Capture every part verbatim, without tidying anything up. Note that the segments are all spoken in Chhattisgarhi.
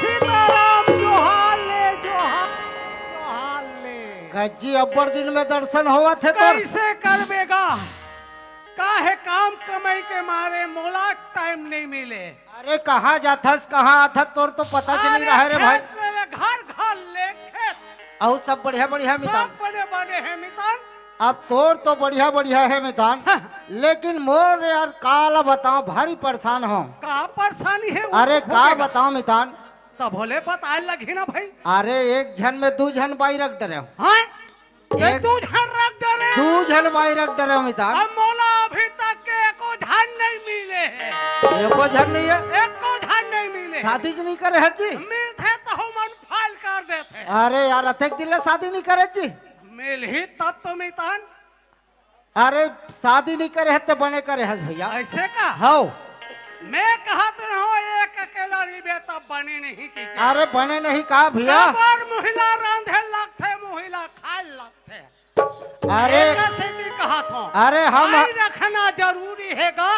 सीताराम, जोहार ले, जोहार, जोहार ले। कज्जी, अब्बड़ दिन में दर्शन होवत हे तोर। कइसे करबे गा? काहे काम कमाई के मारे मोला टाइम नइ मिले। अरे कहाँ जाथस, कहाँ आथस, तोर तो पता च नइ रहय रे भाई। घर, घर ले खेत। अउ सब बढ़िया बढ़िया मितान। सब बने बने हे मितान। अब तोर तो बढ़िया बढ़िया हे मितान। हाँ। लेकिन मोर यार काला बताओं, भारी परेशान हों। का परेशानी हे? अरे का बताओं मितान। तब होले बताए लगही ना भाई। अरे एक झन में दू झन बाई रख डरेंव। हाँ? ये एक, दू झन रख डरेंव। दू झन बाई रख डरेंव मितान। अब मोला अभी तक के एको झन नइ मिले हे। एको झन नइ हे? एको झन नइ मिले हे। शादी च नइ करे हस जी? मिलथे त हमन फाइल कर देथे। अरे यार, अतेक दिन ले शादी नइ करे जी? मिलही तब तो मितान। अरे शादी नइ करे हस त बने करे हस भइया। अइसे का? हव। मैं कहत रहूं एक अकेला रहिबे तब बने नहीं की। अरे बने नहीं का भइया? काबर मुहिला रांधे लगथे, मुहिला खाए लगथे। अरे एकर सेती कहत हों। अरे हम बाई रखना जरूरी हे गा।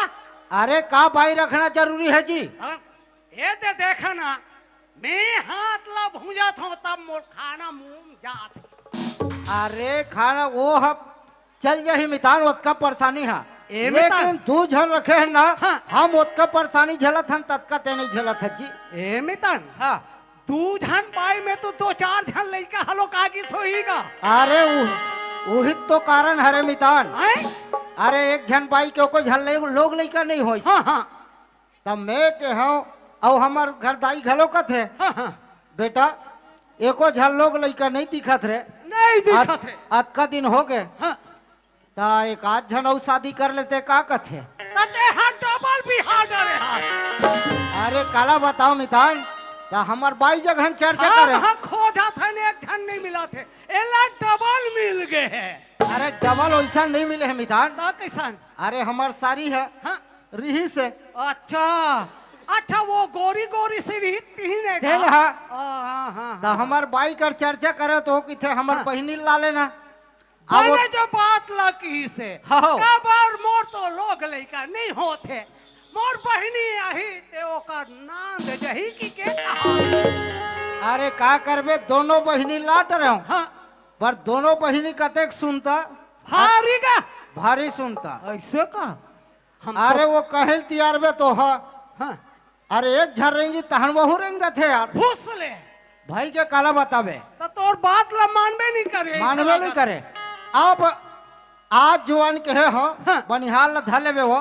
अरे का बाई रखना जरूरी हे जी? हाँ? ए दे देखा ना, मैं हाथ ला भूंजत हों तब मोर खाना मुंह में जात हे। अरे खाना वो ह चल जाही मितान, ओतका परेशानी हे। ए मितान। लेकिन दू झन रखे हन ना, हाँ। हम ओतका परेशानी झेलत हन, ततका ते नइ झेलत हस जी। ए मितान। हाँ। दू झन बाई में तो दू चार झन लइका घलो आगिस होही गा। अरे उ-, उही तो कारण हरे मितान। हैं? अरे एक झन बाई के एको झन ले-, लोग लइका नइ होइस। हाँ, हाँ। तब मैं केहेंव, अउ हमर घर दाई घलो कथे, हाँ, हाँ। बेटा, एको झन लोग लइका नइ दिखत रे। नइ दिखत अत-, रे। अतका दिन होगे। हाँ। त एक आध झन अउ शादी कर लेते, का कथे? त तेहा डबल बिहा डरे हस। अरे काला बताओं मितान, त हमर बाई जघन चर्चा हम करे। हाँ खोजत हन, एक झन नइ मिलत हे, एला डबल मिल गे हे। अरे डबल वइसन नइ मिले हे मितान। त कइसन? अरे हमर सारी हे। हाँ। रिहिस हे। अच्छा, अच्छा, वो गोरी गोरी से रिहिस तिही ने तेन का? हा। हाँ, हाँ, हाँ, त हाँ। हमर बाई कर चर्चा करे त ओ कथे हमर हाँ। बहिनी ला लेना। अब वो बने जो बात ला किहिस हे। हाँ। काबर मोर तो लोग लइका नइ होत हे। मोर बहिनी आही ते ओकर नांद जही कहिके कहा। अरे का करबे, दोनों बहिनी ला डरेंव। हाँ। पर दोनों बहिनी कतेक सुनता। भारी गा। भारी सुनता। अइसे का? हम तो अरे वो कहे ल तियार बे तो ह। हाँ। अरे एक झन रेंगी तहन वहू रेंग देथे यार। फुस ले। भाई के काला बताबे। त तोर बात ला मानबे नइ करे, मानबे नइ करे। अब आज जुवान केहे हों, हाँ। बनिहार ला धर लेबे वो।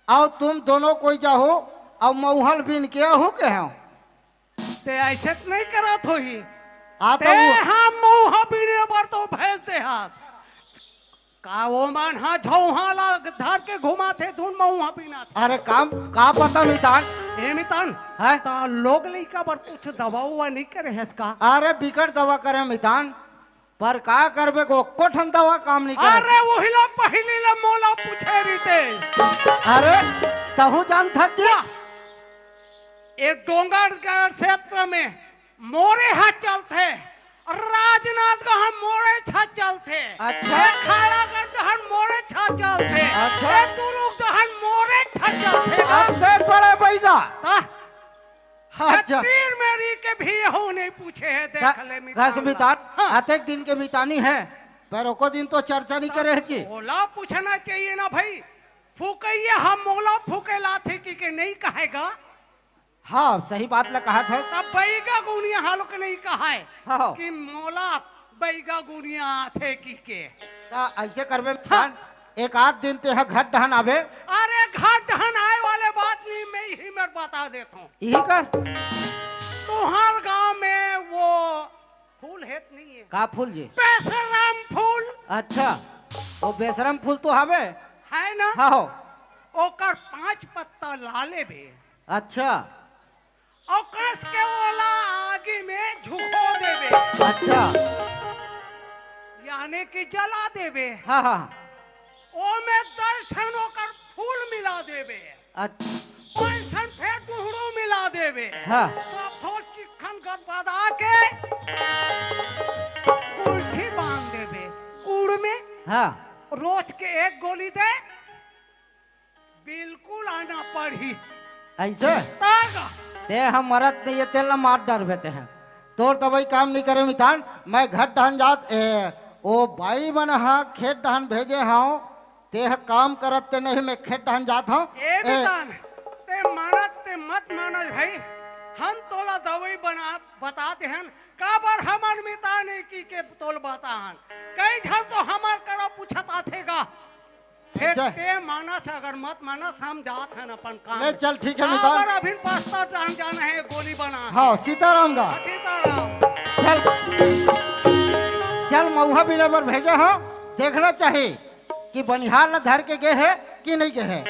अउ तुम दोनों कोई जाहू, अउ मउहा ल बीन के आहू केहेंव। ते अइसे त नइ करत होही। आ त ते वो हम मउहा बीने बर तो भेज दे हस। का ओमन ह झउहा ला धर के घुमाथे, धुन मउहा बीनाथे। अरे काम, का पता मितान? ए मितान, हैं? त लोग लइका बर कुछ दवा उवा नइ करे हस का? अरे बिकट दवा करे मितान, पर का करबे, एको ठन दवा काम नइ करे। अरे उही ला पहिली ला मोला पूछे रहिते। अरे तहूँ जानथस जी? ए डोंगरगढ़ क्षेत्र में मोरे ह चलथे, राजनांदगांव मोरे ह चलथे, अच्छा। ए खैरागढ़ डहर मोरे ह चलथे, अच्छा। ए दुरूग डहर मोरे ह चलथे। अतेक बड़े बइगा। हाँ। अच्छा। ए तीर मेरी के भी हो नइ पूछे हे, देख त ले मितान। कस मितान, हाँ। अतेक दिन के मितानी हे, पर एको दिन तो चर्चा नइ करे हस जी। ओला पूछना चाहिए ना भाई, फुकइया ह मोला फुके लाथे कहिके नइ कहे गा। हाँ, सही बात ला कहत हस। त बइगा गुनिया हालो के नइ कहय हाँ। कि मोला बइगा गुनिया आथे कहिके। त अइसे करबे हाँ। मितान, एक आध दिन तेहा घर डहन आबे। अरे घर डहन आए वाले बात नहीं, मैं इही मेर बता देत हों। इही कर। तुंहर गांव में वो फूल हे त नइ हे? का फूल जी? बेशरम फूल। अच्छा, वो बेशरम फूल तो हवे। हे ना? हाँ हो। ओकर पांच पत्ता ला लेबे। अच्छा। अउ कस के ओला आगी में झुको देबे। अच्छा। यानी कि जला देबे। हाँ, हाँ। ओमे दस ठन ओकर फूल मिला देबे। अच्छा। ओइसन फेर गुहड़ू मिला देबे। हाँ। सब फूल चिक्खन गदबदा के गुलठी बांध देबे। गुड़ में हाँ। रोज के एक गोली दे, बिल्कुल आना पड़ही। अइसे? तागा। ते ह मरत नइ हे, तेला मार डरबे ते ह। तोर दवई काम नइ करे मितान, मैं घर डहन जात ए, ओ बाई मन ह खेत डहन भेजे हंव, ते ह काम करत ते नहीं, मैं खेत डहन जात हंव। ए ए, मितान, ते मानत ते मत मानस भाई, हम तोला दवई बना बता देहन, काबर हमन मितानी की के तोल बताहन, कई झन तो हमर करा पूछत आथे गा। फेर अच्छा। ते मानस, अगर मत मानस, हम जात हन अपन काम ले में। चल, ठीक है, काबर मितान। अभिन पस्ता जान जाना है, गोली बना। हाँ, सीताराम गा। हाँ, सीताराम। चल, चल, मउहा बिना बर भेजे हो, देखना चाही कि बनिहार ला धर के गे हे कि नहीं गे हे।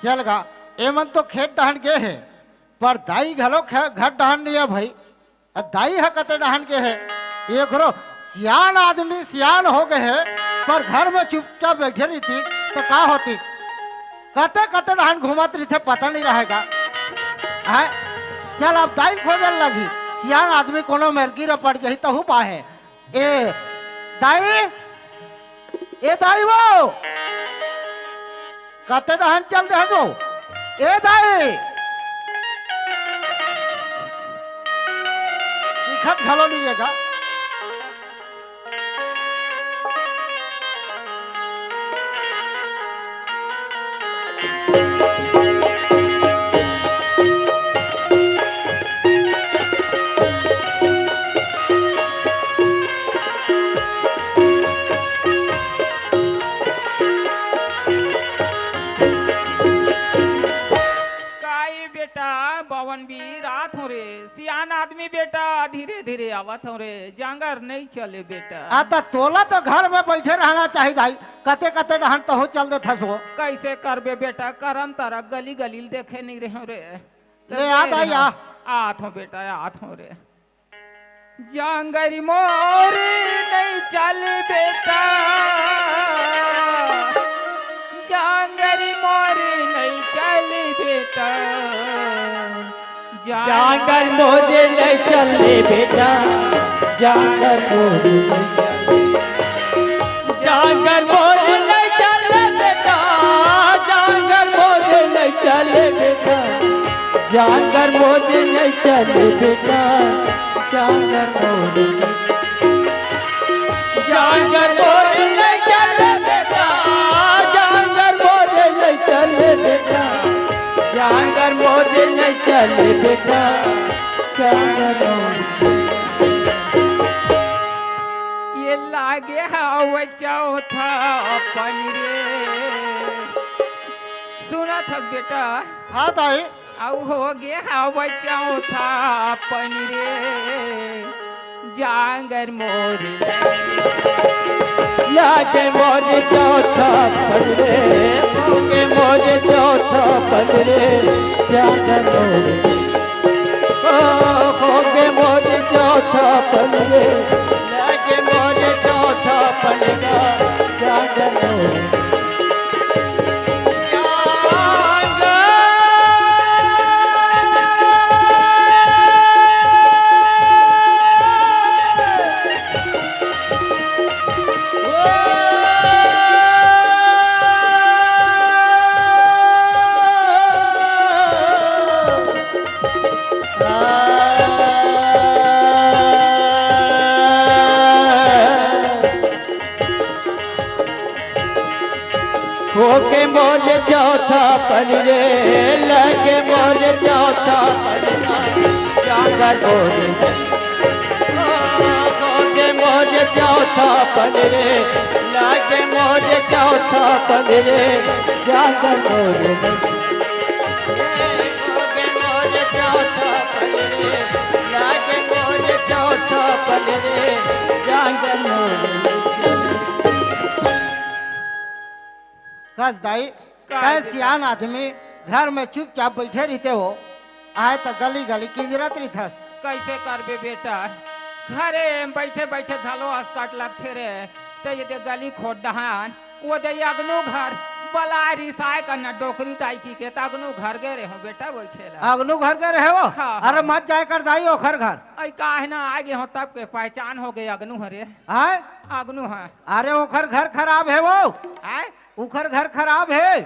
चल गा, एमन तो खेत डहन गे हे, पर दाई घलो खे-, घर डहन नइ हे भई। अब दाई ह कते डहन गे हे, एकरो सियान आदमी सियान हो गे हे, पर घर में चुपचाप बइठे रहितिस, त का होतिस? कते कते डहन घूमत रहिथे, पता नइ रहय गा। हैं? चल, अब दाई खोजन लगही, सियान आदमी कोनो मेर गिर पड़ जाही, तहू पाहे। ए दाई, ए दाई वो, कते डहन चल दे हस वो? ए दाई, दिखत घलो नइ हे गा। काई बेटा, बवन बीर आत हों रे, सियान आदमी बेटा, धीरे धीरे आवत हों रे, जांगर नइ चले बेटा। आ, त तोला तो घर में बइठे रहना चाही दाई, कते कते डहन तहूँ चल देथस वो। कइसे करबे बेटा, करम तरक गली गली ल देखे नइ रहेंव रे। ले आ दाई, आ। आत हों बेटा, आत हों रे। जांगर मोर नइ चल बेटा, जांगर मोर नइ चल बेटा, जांगर मोर नइ चल बेटा, जांगर मोर नइ चल, जांगर मोर नइ चल बेटा, जांगर मोर नइ चल बेटा, जांगर मोर नइ चल बेटा, जांगर मोर, जांगर मोर नइ चल बेटा, जांगर मोर नइ चल बेटा, जांगर मोर नइ चल बेटा, जांगर मोर। ये लागे हवय चौथा पन रे। सुनत हस बेटा? हाँ दाई। अउ होगे हवय चौथा पन रे, जांगर मोर। लागे मोर चौथा पन रे, होगे मोर चौथा पन रे, जांगर मोर। ओ, होगे मोर चौथा पन रे, लागे मोर चौथा पन रे, जांगर मोर। होगे मोर चौथा पन रे, लगे मोर चौथा पन रे, जांगर मोर। होगे मोर चौथा पन रे, लगे मोर चौथा पन रे, जांगर मोर। होगे मोर चौथा पन रे, लगे मोर चौथा पन रे, जांगर मोर। कस दाई, का तैं बेटा? सियान आदमी घर में चुपचाप बइठे रहिते हो, आय त गली गली किंजरत रहिथस। कइसे करबे बेटा, घरे में बइठे बइठे घलो असकट लगथे रे। त ये दे गली खोर डहन, वो दे अगनू घर, बलाय रिसाय कन डोकरी दाई कहिके त अगनू घर गे रेहेंव बेटा बइठे ला। अगनू घर गे रहे हो? हाँ, अरे हाँ। मत जाय कर दाई ओखर घर। अई काहे ना आ गे हों तब के पहचान होगे अगनू हरे। आय? अगनू ह। अरे ओखर घर खराब हे वो। आय? ओखर घर खराब हे।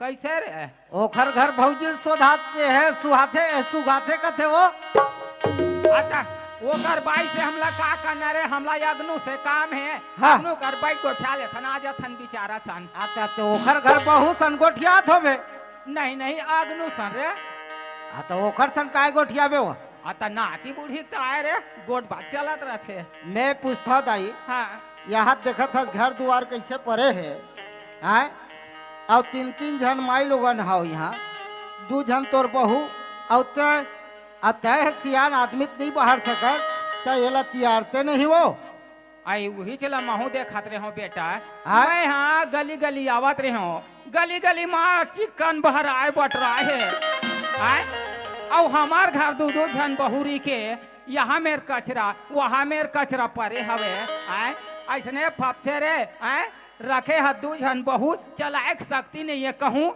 कइसे रे? ओखर घर भौजी ल सोधात हे, सुहाथे, सुगाथे कथे वो। अच्छा, ओकर बाई से हमला का करना रे? हमला अगनू से काम हे। हाँ। अगनू कर बाई गोठिया लेथन, आ जाथन बिचारा सन। अच्छा, त ओखर घर बहू सन गोठियात होबे। नहीं, नहीं, अगनू सन रे। आ, त ओखर सन काय गोठियाबे वो? आ, त नाती बूढ़ी त आय रे, गोठ बात चलत रथे। मैं पूछथंव दाई, हाँ। इहाँ देखत हस घर दुवार कइसे परे हे, हैं? अउ तीन तीन झन माईलोगन हव इहाँ, दू झन तोर बहू, अउ तैं, अ तैं ह सियान आदमी त नइ बहार सकस, त एला तियारते नइ वो? आई उही चला महू देखत रहे हो बेटा। हाँ? मैं हाँ गली गली आवत रहे हो, गली गली मा चिक्कन बहराए बटराए हे। आय? अउ हमार घर दू दू झन बहुरी के, यहाँ मेर कचरा, वहाँ मेर कचरा परे हवे। आय? ऐसने फपथे रे, आय? रखे ह दू झन बहू, चलाएक शक्ति नहीं है कहूँ।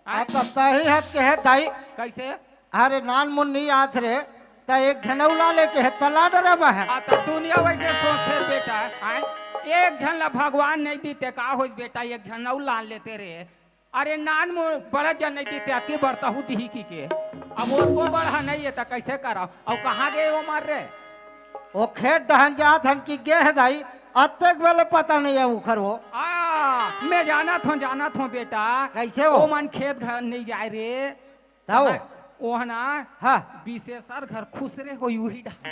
आय? अब तो सही हत के हे दाई। कैसे? अरे नान मुन नहीं आत रे, त एक झन अउ ला लेके हे, त ला डरे बा है। आ, त दुनिया वैसे सोचथे बेटा, आय? एक झन ला भगवान नहीं दीते, का होई बेटा, एक झन अउ ला लेते रे। अरे नान मुन बड़ा झन नहीं दीते, अति बरतहू दिही की के। अब वो को बड़ा नहीं है, त कैसे कराओ? अउ कहाँ गए वो मर रे? वो खेत डहन जात हन कि गे हे दाई, अतेक बेले पता नहीं है उखर वो। आ, मैं जानत हूँ, जानत हूँ बेटा। कैसे हो? वो मन खेत घर नहीं जाए रे। तब? वो है ना, हाँ। विशेषर घर खुसरे हो उही डहन।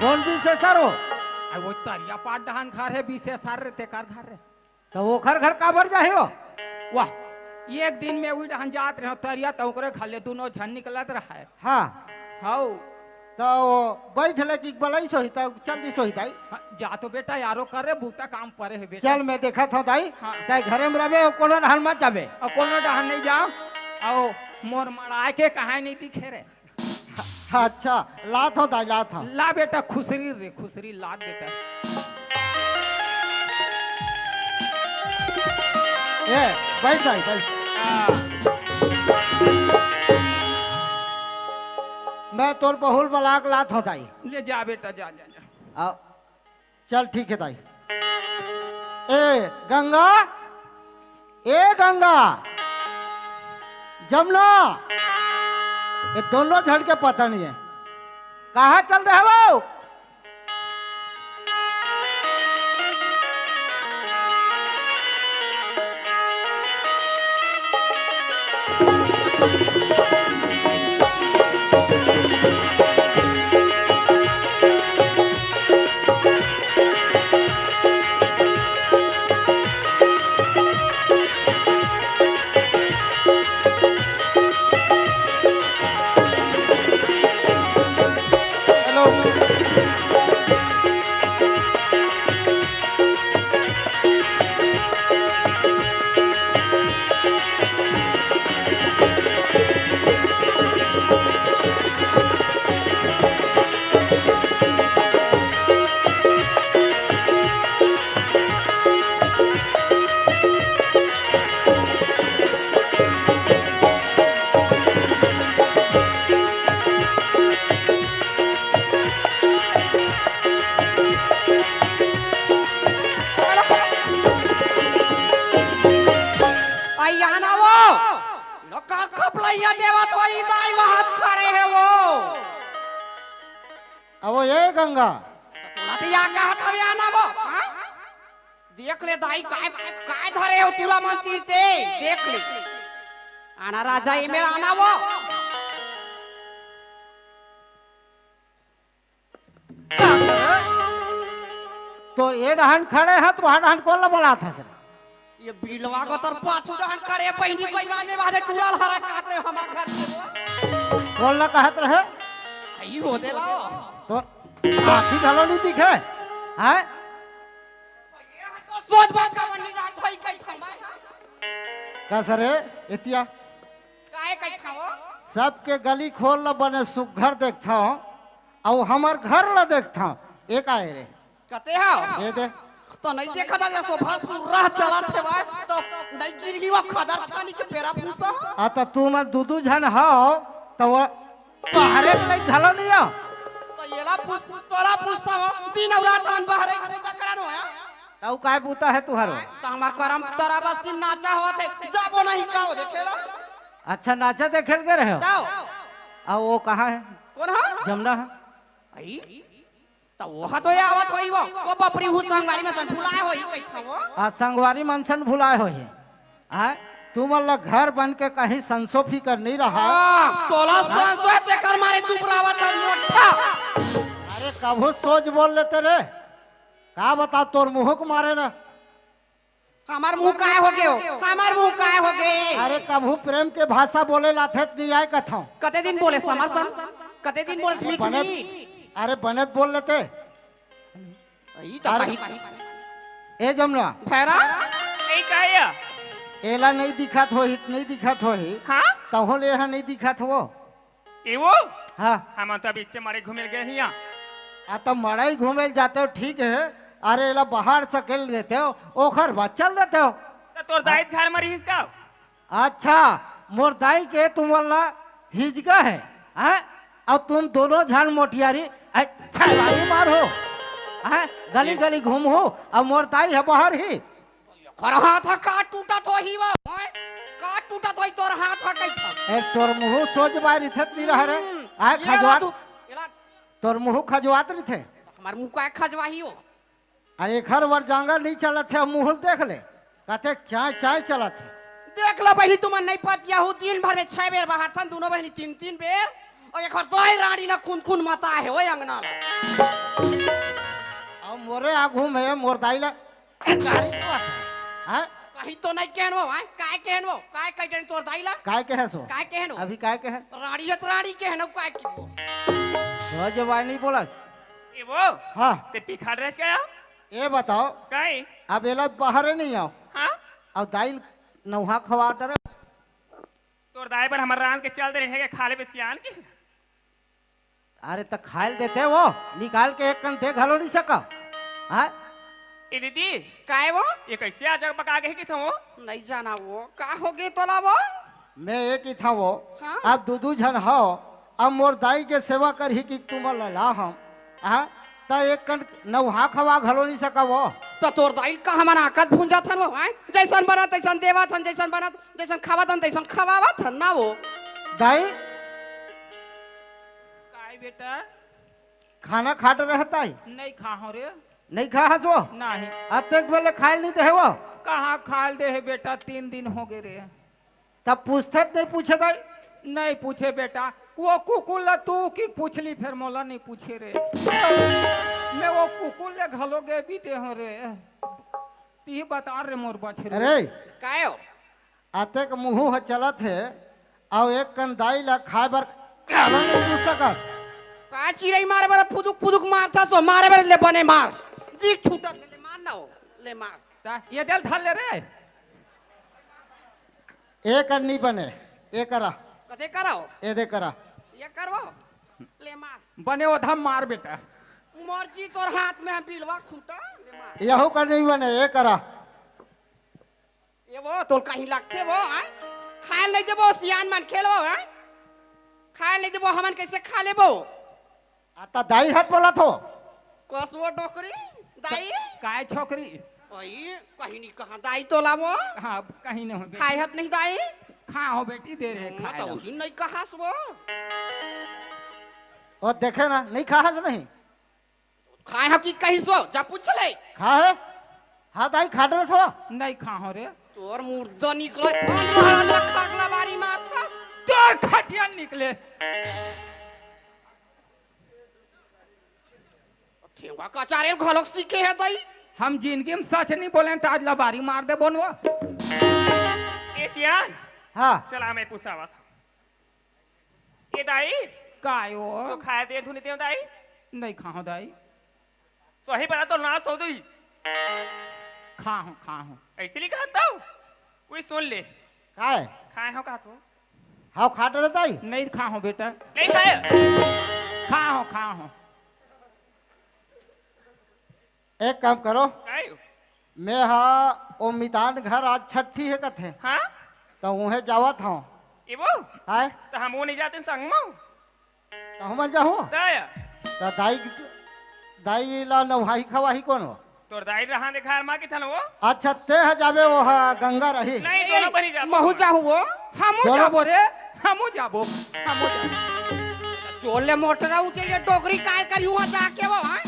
कौन विशेषर हो? आ, वो तरिया पार डहन घर है विशेषर रे, तेकर घर रे। त ओखर घर काबर जाहे हो? वाह, एक दिन में उही डहन जात रहे तरिया, त ओकरे घर ले दुनो झन निकलत रहे। हाँ। हौ। त वो बैठ ले कि बलई सोही, त चल दी सोही दाई। हाँ, जा तो बेटा, यारो कर रे, बूता काम परे हे बेटा। चल, मैं देखत हूँ दाई। हाँ। तै घरे में रहे, कोनो डहन मत जाबे। अउ कोनो डहन नहीं जाओ। अउ मोर मड़ाए के कहाँ नहीं दिखे रे। अच्छा, लात हो दाई, लात हो। ला बेटा, खुसरी रे, खुसरी ला बेटा। ए, बैठ दाई, बैठ। आ। मैं तोर बहुल बलाक लात हो दाई। ले जा बेटा, जा, जा, जा। आ, चल ठीक है दाई। ए गंगा, ए गंगा, जमुना, ये दोनों झन के पता नहीं है, कहाँ चल दे हवो? अइया ना वो, लोका खपलैया देवत होई दाई वहां खड़े हे वो। अब ये गंगा। तोला तो या कहत हवे आना वो, हाँ? देख ले दाई, काय, काय धरे हो तुला मन तीर ते, देख ले। आना राजा, ये मेरा आना वो। तो ये डहन खड़े हस, तो वहाँ डहन कोन ला बलात हस रे? ये बिलवा को तर पाछू डहन खड़े, पहिली कोई मान में बाजे टूरा लहरा काट रहे हमार घर के। कोन ला कहत रहे? आई हो दे ला। तो आँखी घलो नहीं दिखे, हैं? सोच बात का मन नहीं जात होई कई थमा। कस रे, एतिया? काहे कई खाओ? सबके गली खोर ला बने सुघर देखथव, अउ हमर घर ला देखथव, ए काहे रे? कते हव? ये दे। तो नहीं देखा था, जैसो भासुर राह चलत हे भाई, तो नहीं गिरही वो खदर छानी के पेरा पूसा। आ, तो तू मन दू दू झन हव, तो वो बाहरे में नहीं घलो नहीं हो। तो येला पूछ, तोला पूछता हूँ, दिन अउ रात हम बाहरे ही पूजा करन होया। तउ काय बूता हे तुहर? तो हमार करम तोरा बस दिन नाचा होत हे, जाबो नहीं का हो देखेला। अच्छा, नाचा देखेल के रहे हो? तउ। आ, वो कहाँ हे? कोन हा? जमुना हा? आई? तो वो हा तो ये आवत होई वो, वो बपरी हूँ संगवारी मन सन भुलाए होई, कही था वो। आ, संगवारी मन सन भुलाए होई। आ, तुमन ला घर बन के कहीं संसो फिकर नहीं रहा। हाँ, तोला संसो हे, तेकर मारे दुबरावत हे मोटा। अरे, कभू सोच बोल लेते रे। का बता, तोर मुँह के मारे ना। हमार मुँह काय हो गयो? हमार मुँह काय हो गए? अरे, कभू प्रेम के भाषा बोले लाथे त नहीं आय कथौं। कते दिन बोले हमार सन? कते दिन बोले मीठ बने, मीठ? अरे, बने त बोल लेते। ई तो अरे, कही ए जमुना, भैरा, ए का या? एला नहीं दिखत होही, नहीं दिखत होही। हाँ? तहो ले एहा नहीं दिखत हो। ए वो? हाँ। हम तो अभी इच्चे मड़ई घूमे ल गए हिया। आ, तो मड़ई घूमे ल जाते हो, ठीक है। अरे, एला बाहर सकेल देते हो, ओखर बाद चल देते हो। तो तोर दाई घर म रहिस का? अच्छा, मोर दाई के तुमन ला हिजगा है, हैं? अउ तुम दोनों झन मोटियारी, ऐ, छलानी मार हो, हैं? गली गली घूम हो, अउ मोर दाई है बाहर ही। एखर हाथ ह का टूटत होही वो, हैं? का टूटत होही तोर हाथ ह कहिथव? ए, तोर मुंह सोज बाय रिथत नी रह रे। हम्म, आय ये खजवात, बात तू, एला तोर मुंह खजवात रिथे। हमर मुंह काय खजवाही वो? अरे, एखर बर जांगर नहीं चलत हे, मुंह देख ले, कते चाय चाय चलत हे। देख लो बहिनी, तुमन नहीं पतिया हो, दिन भर में छह बेर बाहर थन, दोनों बहिनी तीन तीन बेर, अउ एखर दाई रांड़ी ना खून खून मता हे, ओए अंगना ला। अउ मोरे आगू में मोर दाई ला गारी देवत हे, हैं? कहीं तो नहीं कहन वो, हैं? काय कहन वो? काय कह देन तोर दाई ला? काय कहे सो? काय कहन वो? अभी काय कहे? रांड़ी है तो रांड़ी कहन वो, काय की वो? तो जवाई नहीं बोलस। ए वो? हाँ। ते पिखाड़ रहे क्या? ए बताओ। काय? अब एला बाहर नहीं आओ। हाँ? अब दाई नौहा खवा डरे। तोर दाई बर हमर रांध के चल दे रहे के खा लेबे सियान के। अरे त खाइल देते वो, निकाल के एक कन दे घलो नहीं सका। हाँ? ए दीदी, काय वो? ये कैसे आज बका गई कि था वो? नहीं जाना वो, का हो गई तोला वो? मैं ये कि था वो, हाँ? अब दू दू झन हो, अब मोर दाई के सेवा करही कि तुम ला हम, हाँ? त एक कन नौहा खवा घलो नहीं सका वो। त तोर दाई का हमन आकत भूंजा थन वो, हैं? जैसन बना तैसन देवा थन, जैसन बना जैसन खावा थन तैसन खवावा थन ना वो। दाई, काय बेटा? खाना खाट रहता है? नहीं खा हो रे। नहीं खा हस वो? नहीं। अतेक बेले खाइल नहीं दे वो? कहाँ खाइल दे है बेटा, तीन दिन हो गए रे। तब पूछते त नहीं पूछे दाई? नहीं पूछे बेटा, वो कुकुर ला तू की पूछली, फिर मोला नहीं पूछे रे। मैं वो कुकुर ले घलो गे भी दे हो रे। ती बता रे मोर बछरू। अरे, काय हो? अतेक मुहू ह चलत हे, अउ एक कन दाई ला खाए बर काबर नहीं पूछ सकस? का चिरई मारे बर फुदुक फुदुक मारथस हो, मारे बर ले बने मार। जीक छूटत ले, ले मार ना हो, ले मार। ता ये दे ल धर ले रे। ए कर नहीं बने, ए करा। कते करा हो? ए दे करा। ये करवो, ले मार। बने ओधा मार बेटा। मर्जी तोर हाथ में है बिलवा खूटा, ले मार। यहू कर नहीं बने, ए करा। ए वो, तोल कहीं लगथे वो, हैं? खाए नहीं देबो, सियान मन खेलो, हैं? खाए नहीं देबो, हमन कैसे खा लेबो? आता दाई हाथ बोला थो। कस वो डोकरी, दाई? काय छोकरी? ओई, कहीं नहीं कहा दाई तोला वो। हाँ, कहीं नहीं हो बेटी। खाए हत नहीं दाई? खा हो बेटी, दे रे, हम्म, खाए तो ला। उही नहीं कहास वो। ओ देखे ना, नहीं खाहस नहीं। खाए हो कि कहिस वो? जा पूछ ले। खा है? हाँ दाई, खा डरे सो। नहीं खा हो रे। तोर मुर्दा निकले, कौन महाराज ला खागला बारी मारथस? तोर खटिया निकले। ठेंगा कचारे घलोक सीखे है दाई। हम जिंदगी में सच नहीं बोले, त आज लबारी मार दे बोनवा। ए सियान। हाँ। चला, मैं पूछावा। ए दाई। काय ओ? तो खाए दे धुनी दे दाई। नहीं खाओ दाई। सही बता तो ना सो दुई। खाओ, खाओ। ऐसे नहीं कहा तो? कोई सुन ले। काय? खाए हो कहा तो? हाँ, खा डरे दाई। नहीं खाओ बेटा। नहीं खाए। खाओ, खाओ। एक काम करो, काय? मैं हा ओ मितान घर आज छठी है कथे, हाँ? तो उहे जावत हूँ। ए वो? हाय? तो हम वो नहीं जाते संग में? तो हम जाहूँ? तय। तो दाई, दाई ला नौहाई खवाही कौन हो? तोर दाई रहा ने घर मा के थन वो? अच्छा, ते ह जाबे, वो हा गंगा रही। नहीं, दोनों बनी जाबो। महू जाहू वो? हमू दोनों जाबो रे, हमू जाबो, हमू जाबो। चोले मोटरा उठे ये डोकरी काय करी हुआ जाके वो, हाँ?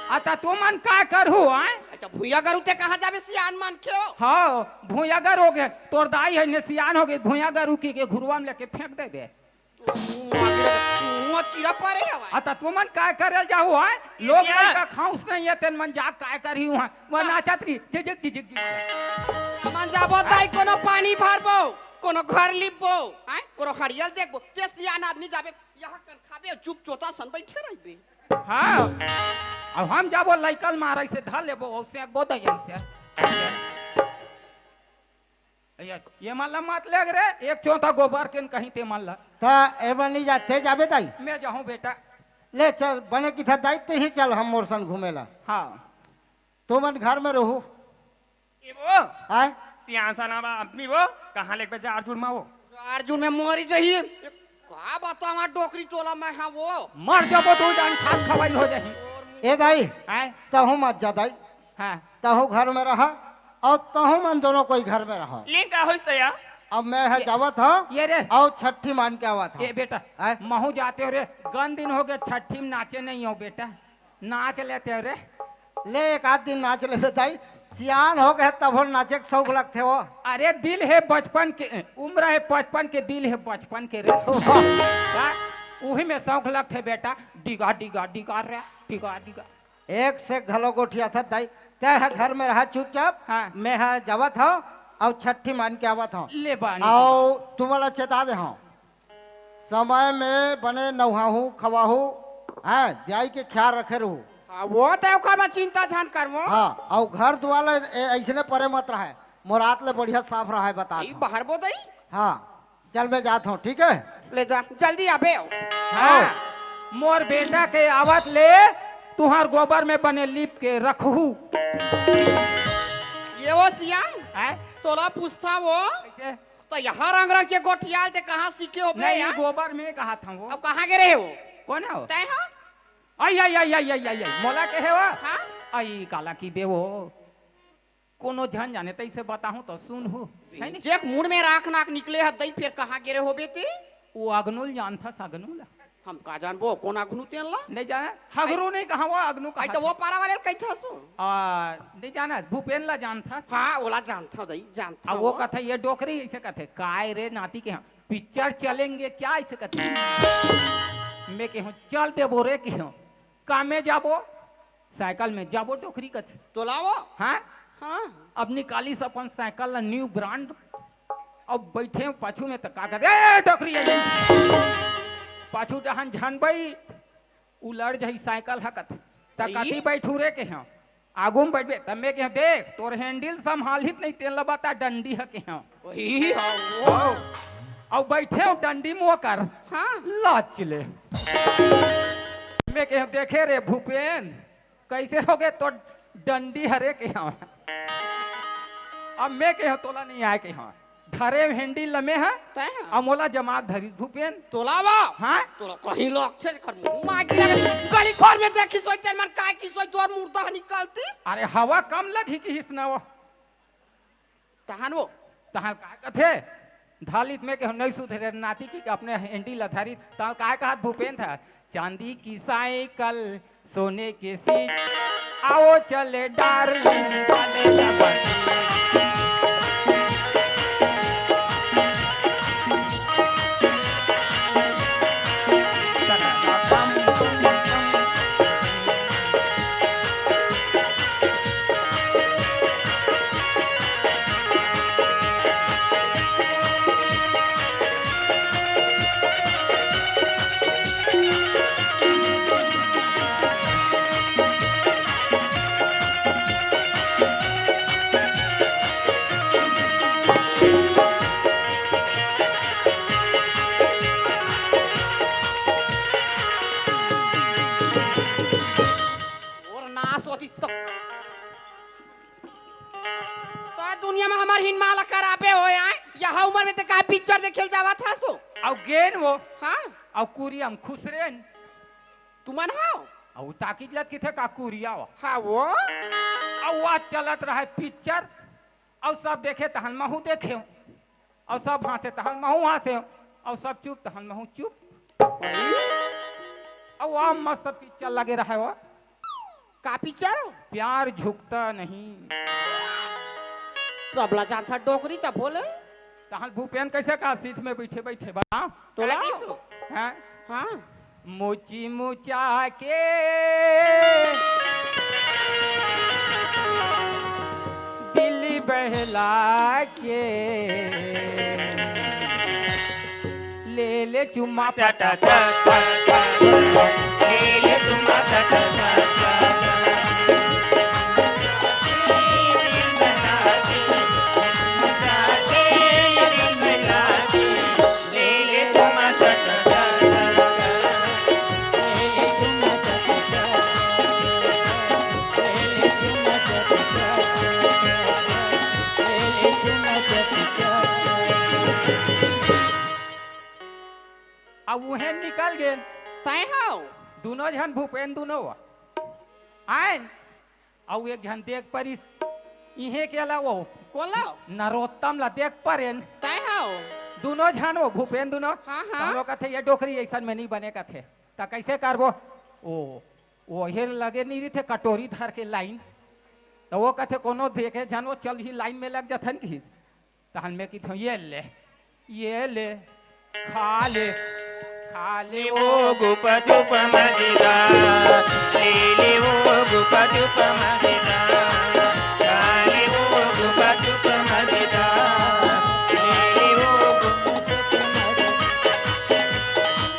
अता तुमन का करहू, आय? अच्छा, भुइयागर उते कहाँ जाबे, सियान मन के हो? हाँ, भुइयागर हो गए, तोर दाई है ने सियान हो गए, भुइयागर उकी के घुरुआ में लेके फेंक देबे। तो मुँह आगे लगे, मुँह कीड़ा पड़े है भाई। अता तुमन का करे जाहू, आय? लोग क्या? मन का खाउस नहीं है, तेन मन जा काय करही हुआ, वह हाँ। नाचत रही, झिझिक, झिझिक, झिझिक। मन जाबो दाई, कोनो पानी भरबो, कोनो घर लिपबो, आय? कोनो हरियल देखबो, ते सियान आदमी जाबे, यहाँ कन खाबे, चुप चोता सन बैठे रहबे। हाँ, अब हम जाबो लइका ल मारे से धर लेबो, ओसे अगबो दई से। ये, ये मन ला मत लेग रे, एक चोंता गोबर के न कहीं ते मन ला। त एमन नहीं जाते, जाबे दाई? मैं जाहूँ बेटा। ले चल, बने किथे दाई, तहीं चल हम मोर संग घूमे ला। हाँ। तुमन घर में रहू। ए वो, आय? सियान सा नाम आदमी वो, कहाँ लेके बे जा अर्जुन मा वो? अर्जुन में मरी जही। का बतावा डोकरी चोला मैं हाँ वो। मर जाबो तू जान खात खवाई हो जाही। ए दाई, आय? तहूँ मत जा दाई। हाँ। तहूँ घर में रहा अउ तहूँ मन दोनों कोई घर में रहा। लेकिन का होइस तैया? अब मैं ह ये, जावत हँव ये रे। अउ छट्ठी मान के आवत हँव। ए बेटा, आय? महूँ जाते हो रे, गन दिन हो गए छट्ठी में नाचे नहीं हो बेटा, नाच लेते हो रे। ले एक आध दिन नाच लेबे दाई, सियान हो गए तभो नाचे के शौक लगथे वो। अरे दिल है बचपन के, उम्र है पचपन के, दिल है बचपन के रे। का? उही में शौक लगथे बेटा, डिगा डिगा डिगा रे, डिगा डिगा। एक से घलो गोठियाथस दाई, तैं ह घर में रहा चुपचाप। हाँ। मैं ह जावत हँव अउ छट्ठी मान के आवत हँव। ले बा, अउ तुमन ला चेता दे हँव, समय में बने नहाहू खवाहू, हैं, दाई के ख्याल रखे रहू। हाँ, वो तो ओकर में चिंता झन करवो। हाँ, अउ घर दुआर ला ए-, अइसने परे मत रहय, मोर आत ले बढ़िया साफ रहय, बतात ई हँव। बहरबो दाई? हाँ, चल मैं जात हँव, ठीक है? ले जा, जल्दी आबे। हाँ, मोर बेटा के आवत ले तुँहर गोबर में बने लीप के रखहू। ये वो सियान, हैं? तोला पूछथँव वो, कैसे? त यहाँ रंग रंग के गोठियाल ते कहाँ सीखे हो बे नहीं, यार? गोबर में कहत हँव वो। अब कहाँ गे रहे हो? कोन हो? तैं हो? आई, आई, आई, आई, आई, आई, आई, मोला कहे वो? हाँ? आई, काला कहिबे वो। कोनो झन जाने, तइसे बताहूँ त सुनहू, है नी? जे मुड़ में राख नाक निकले ह, दई फेर कहाँ गे रहे होबे ते? वो अगनू ल जानथस, अगनू ल। हम का जानबो, कोन अगनू तेन ला? नहीं जाने, हगरू नहीं कहा, वो अगनू कहा आई त वो। पारा वाले ल कहिथस वो। आ, नहीं जाना, भूपेन ला जानथस। हाँ, ओला जानथँव दई, जानथँव अब वो वो। कथे, ये डोकरी अइसे कथे, काय रे नाती के यहाँ पिक्चर चलेंगे क्या, अइसे कथे। मैं कहेंव, चल देबो रे, कहेंव, का में जाबो? साइकिल में जाबो डोकरी कथे। तोला वो? हाँ? हाँ। अब निकालिस अपन साइकिल ला, न्यू ब्रांड। अब बइठे पाछू में त का कथे, ए डोकरी, ए! पाछू डहन झन बइठ, उलट जाही साइकिल ह कथे। त ई? कती बइठू रे कहेंव, आगू में बइठबे। त मैं कहेंव, देख, तोर हैंडल संभालिस नहीं, तेन ला बता, डंडी ह कहेंव। वही, हाँ, वो। हाँ। अउ बइठे हँव डंडी म ओकर। हाँ। लाच ले। मैं कहेंव, देखे रे भूपेन, कइसे होगे तोर डंडी ह रे कहेंव। अब मैं कहेंव, तोला नहीं आय कहेंव। धरे हँव हैंडल ल मैं ह, तैं ह? अब मोला जमा के धरिस भूपेन। तोला वो? हाँ? तोला कहीं लगथे कर मुँह मा गिरा के गली खोर में देखिस होही, तेन मन काय किहिस होही, तोर मुर्दा ह निकलतिस। अरे हवा कम लगही किहिस न वो। तहन वो? तहन काय कथे? धालित में के नहीं सुधरे नाती कि अपने हैंडल ल धरिस, तहन काय कहत भूपेन ह? चांदी की साइकिल, सोने के सीट, आओ चले डार्लिंग, चले जबरदस्त। और नाश होती तो। तो दुनिया में हमर हिनमा ला कराबे हो आय, यहाँ उम्र में ते काय पिक्चर देखे ल जावत हस हो? अउ गेन वो। हाँ? अउ कुरिया म खुसरेन। तुमन हो? अउ ताकिज लत किथे का कुरिया हो? हाँ वो? अउ आज चलत रहय पिक्चर, अउ सब देखे तहन महूँ देखेंव, अउ सब हाँसे तहन महूँ हाँसेंव, अउ सब चुप तहन महूँ चुप। वही? अउ आ मस्त पिक्चर लगे रहय वो। का पिक्चर? प्यार झुकता नहीं। सबला जानथा डोकरी त बोले। तहन भूपेन कइसे का सीट में बइठे बइठे बता? तोला? हैं? हाँ। मुची मुचा के दिल बहला के ले ले चुम्मा चटा पटा चटा। अब उहें निकल गेन। तैं हव? दुनों झन भूपेन दुनों आयन। अउ एक झन देख परिस, इहें के ला वो कोला? नरोत्तम ला देख परेन। तैं हव? दुनों झन वो भूपेन दुनों। हाँ, हाँ। तब वो कथे, "ये डोकरी अइसन में नहीं बने," कथे। "त कइसे करबो?" ओ, ओहे लगे नहीं रहिथे कटोरी धर के लाइन। त वो कथे, "कोनो देखे झन वो चल ही लाइन में लग जथन," किहिस। तहन मैं किथों, "ये ले, ये ले, खा ले, खा ले वो गुपचुप मजेदार, ले ले वो गुपचुप मजेदार, खा ले वो गुपचुप मजेदार, ले ले वो गुपचुप मजेदार।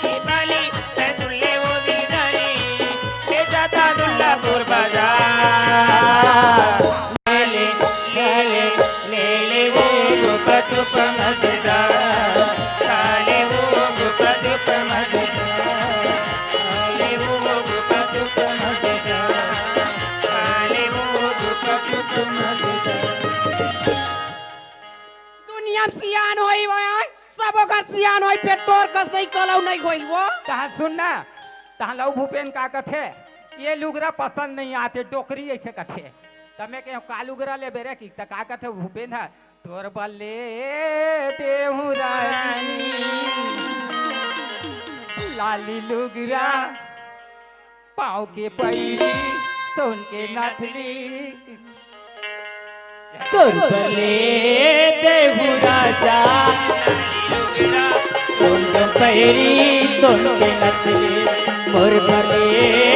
दीपाली, मैं दुल्ले वो दीदारी, बेचाता दुल्लापुर बाजार। ले ले, ले ले, ले ले वो गुपचुप मजेदार। खा ले वो गुपचुप मजेदार। खा ले वो गुपचुप मजेदार। खा ले वो गुपचुप मजेदार। दुनिया में सियान होई वो, सबो घर सियान होई, फेर तोर कस नहीं कलऊ नहीं होई वो। तहाँ सुन ना, तहाँ लऊ भूपेन का कथे, "ये लुगरा पसंद नहीं आते, डोकरी," अइसे कथे। त मैं कहेंव, "का लुगरा लेबे रे?" कि त का कथे भूपेन ह, "तोर बर ले देहूँ रानी, लाली लुगरा, पाँव के पैरी, सोन के नथली।" तोर बर ले देहूँ राजा, सोन के पैरी, सोन के नथली, मोर बर ले